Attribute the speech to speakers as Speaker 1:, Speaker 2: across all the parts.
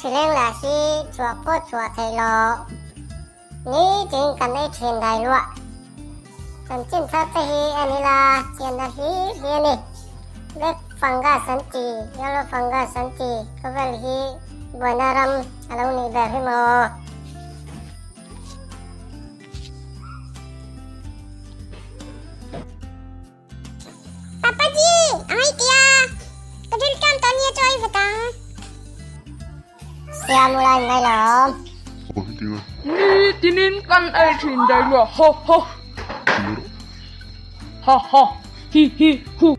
Speaker 1: Thileng lah hi chhuah pawh chhuah theih loh. Nitin kan ei thin dai luah. Chanchin thar te hi en ila chianna hlir hi a ni. Black fungus an ti, yellow fungus an ti, khawvel hi buaina ram a lo nih ber hi maw?
Speaker 2: Papaji, a ngai tia. Ka thil tam tawh nia chaw ei vat ang.
Speaker 1: Siam ula in ngai lo.
Speaker 3: Ni tinin kan ei thin daih luah ha ha. Ha ha hi hi hu.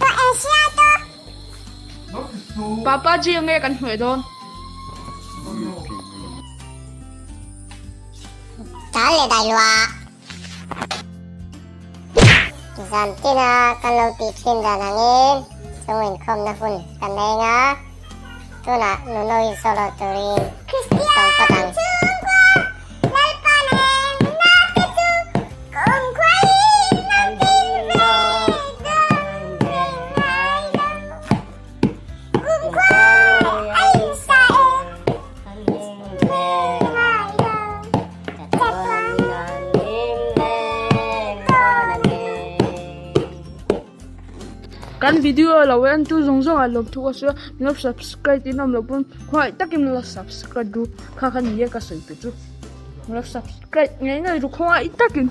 Speaker 2: Ka Asia to.
Speaker 3: Papaji nge kan hnuai dawn.
Speaker 1: Tal leh dai luah. Zan tina kan lo tih thin dan angin chung inkhawmna hun kan eng a, tunah Nunoi solo turin sawm phawt ang.
Speaker 3: Kan video lo en tu zawng zawng ah lawmthu ka sawi a, min lo subscribe in awm loh pawn khawngaih takin min lo subscribe ru kha kha ni e ka sawi tur chu min lo subscribe ngei ngei ru khawngaih takin.